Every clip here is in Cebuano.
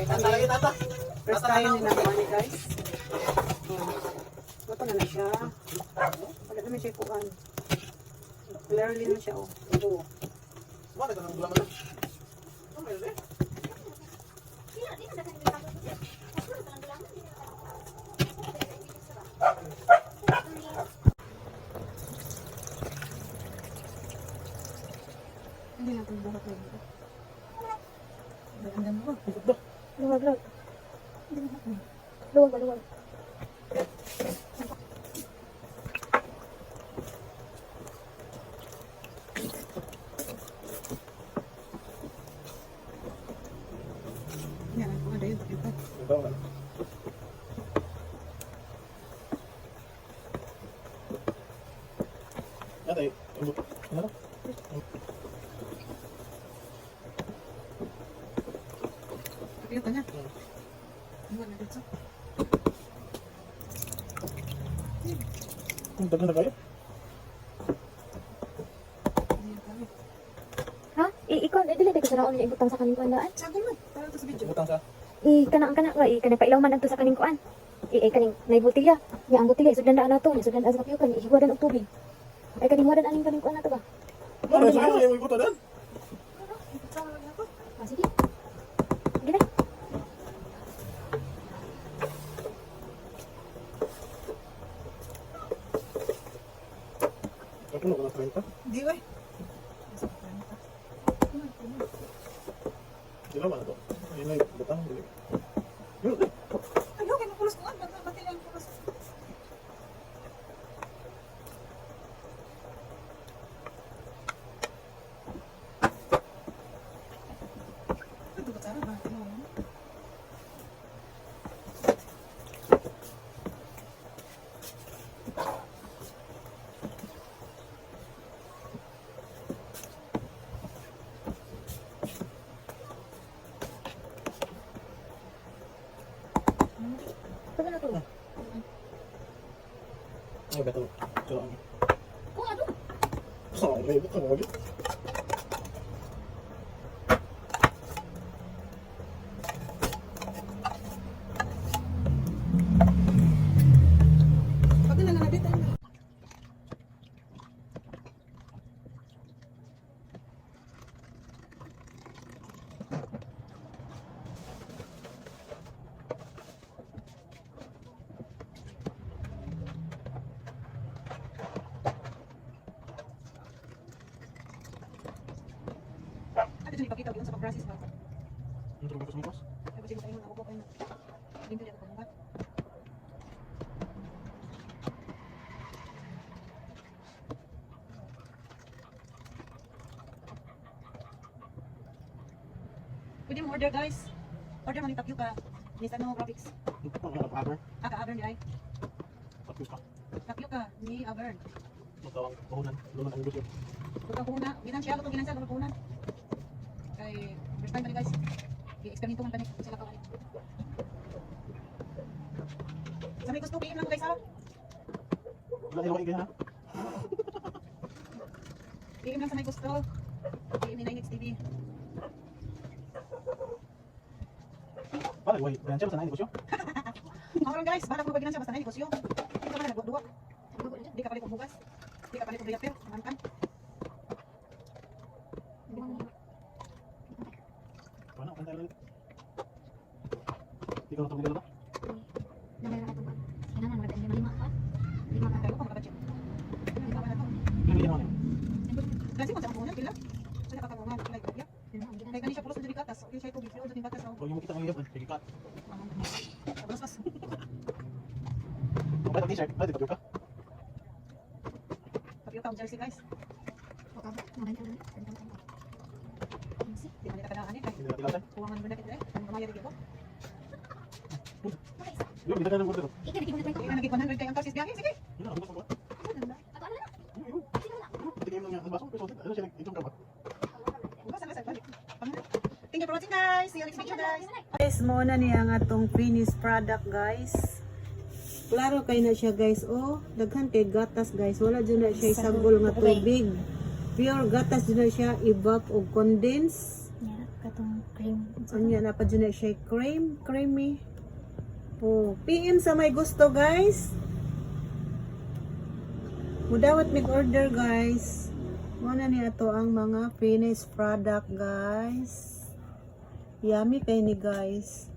Kami. First tayo ni nakuha ni guys. Oh. Ito na na siya. Wala naman siya kuan. Clearly na siya oh. Hindi natin buhat na ito. Ang ganda mo. Luwag, luwag. Luwag ba, luwag? Yan, ang mga dayon. Ito. Ito niya. Iwan na dito. Ang daghan na kayo. Hindi yan kami. Ha? Ikaw, dili ko sa raon niya ibutang sa kaning kuan daan. Sagol man. Tara to sa video. Butang sa I kana ang kana ba i kanang pailaw man adto sa kaning kuan. I kaning nay botilya. Nya ang botilya sudlan daan nato, nya sudlan daan sa kapiyukan, nya ihiwadan og tubig. Ay kaning hiwadan aning kaning kuan nato ba? Ano sa iyo yung butan? Ah, sige. Sige na. Ako na 30. Hindi, wey. Di naman to. Ayun na yung butang. Dili. Yun. Ano, kaya mapulos ko nga. Ba't ang pulos? Ito ba sana ba? Ano? Pwede na to. Ay, beto. Ito lang. Kung ano? Oh, may butang mo. Pag na lang dito. Ate, dyan ipakita yun sa pag-process ba? Ano to sa mikos? Ay, kasi mo ako kayo. Hindi ako pamuhat. Pwede mo order, guys. Order mo ni Tapioca. Ni sa no graphics. Ito ang aber. Ah, ka-Avern di ay. Tapos ka. Tapioca ni Avern. Magkawang puhunan. Lunan ang gusto. Lutang puhunan. Ginan siya, lutong ginan siya, lutong puhunan. Kay first time pa ni guys. I-experimento man kani sila ka kani. Sa may gusto, PM lang guys ha. Wala ilaw kayo ha. PM lang sa may gusto. PM ni 9X TV. Pala, way. Ganyan siya basta na negosyo. Mga guys, bahala kung magpaginan siya basta na negosyo. Hindi ka man nagduwa. Hindi ka palit og bugas. Hindi ka palit og diaper, mantan. Wala, okay tayo ulit. Hindi ka na tumigil na ba? Kailangan maganda lima ka. Lima ka. Tayo pa makabudget. Hindi ka man na to. Hindi naman yun. Gansi mo sa puhunan, pila. Sa nakakamungan, like ya. Kay kani siya pulos na diri gatas. Okay siya tubig, siya diri gatas. Huwag yung makita kang iyap. Sige ka. Pulos mas. Ang bata t-shirt. Pwede ka ka. Tapioca ang jersey, guys. Di man nila kanaan eh. Kay Hindi na tilasan. kuwangan mo na kita eh. Ang mamaya di ko. Yun, hindi ka na ng order. Hindi na nagig 100 kay ang taxis biyahe. Sige. Yun na, ang gusto ko. Yun, yun. Tingin lang niya. Ang baso, pero ano siya, itong ka ba? Bukas ang balik. Thank you for watching, guys. See you next video, guys. Guys, mo na niya ang atong finished product, guys. Klaro kay na siya, guys. Oh, daghan kay gatas, guys. Wala jud na siya isagol nga tubig. Pure gatas jud na siya, evap og condense. Nya, katong cream. Unya na pa dyan na siya cream, creamy. Oh, PM sa may gusto, guys. Mudawat mig order, guys. Muna ni ato ang mga finished product, guys. Yummy kay ni, guys.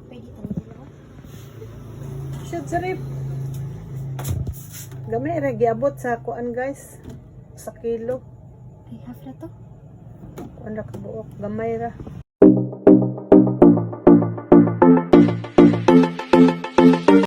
Pwede tanin sila ba? Shoot sarip. Gamay ra giabot sa kuan, guys. Sa kilo. Ay, half na to. Kuan ra kabuok gamay ra.